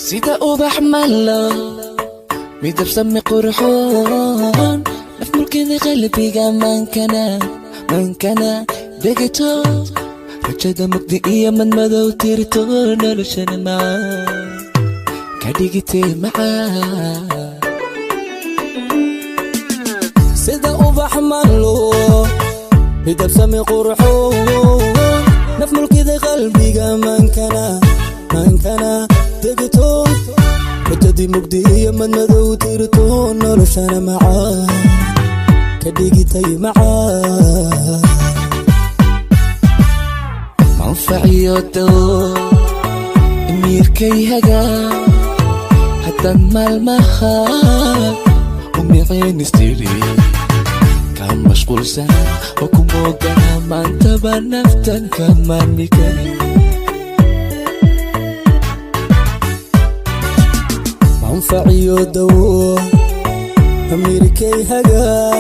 Sida ubax malo, midab sami qurxoon, naf mulkida qalbiga, maankana maankana degato, rajada mugdi iyo madmadow tirto, noloshana macaan ka dhigitee macaan. Sida ubax malo, midab sami qurxoon, naf mulkida qalbiga, maankana maankana degto, rajadii mugdi iyo madmadow tirto, noloshana macaan ka dhigitay macaan. Manfaciyo dawo miirkay hagaa, haddaan maalmaha u miciinistiri ka mashquulsana oo ku moogana, maantaba naftan ka maarmi karin. Manfaciyo dawo amiirkay hagaa,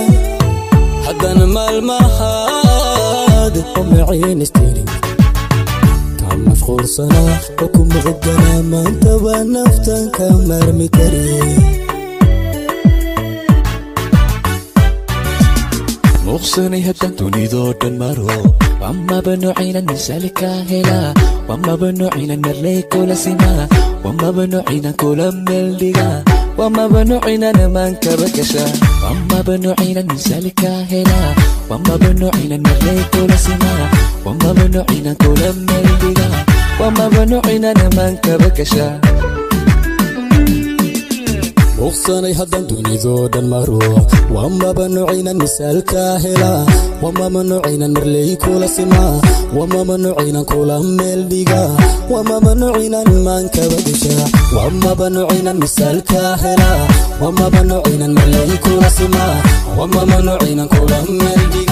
haddana maalmahaad u miciinistiri ka mashquulsanaa oo ku muqdanaa, maantaba naftan ka maarmi karin. Muuqsanay haddaan dunidoo dhan maro, wamaba nucinan misaalka helaa, wamaba nucinan marley kula simaa, wamaba nucinan kula meeldhigaa, wamaba nucinan amaankaba gashaa, wamaba nucinan misaalka helaa, wamaba nucinan marley kula simaa, wamaba nucinan kula meeldhigaa, wamaba nucinan amaankaba gashaa. Muuqsanay haddaan dunidoo dhan maro, wamaba nucinan misaalka helaa, wamaba nucinan marley kula simaa, wamaba nucinan kula meel dhigaa, wamaba nucinan maankaba gashaa, wamaba nucinan misaalka helaa, wamaba nucinan marley kula simaa, wamaba nucinan kula meel dhigaa.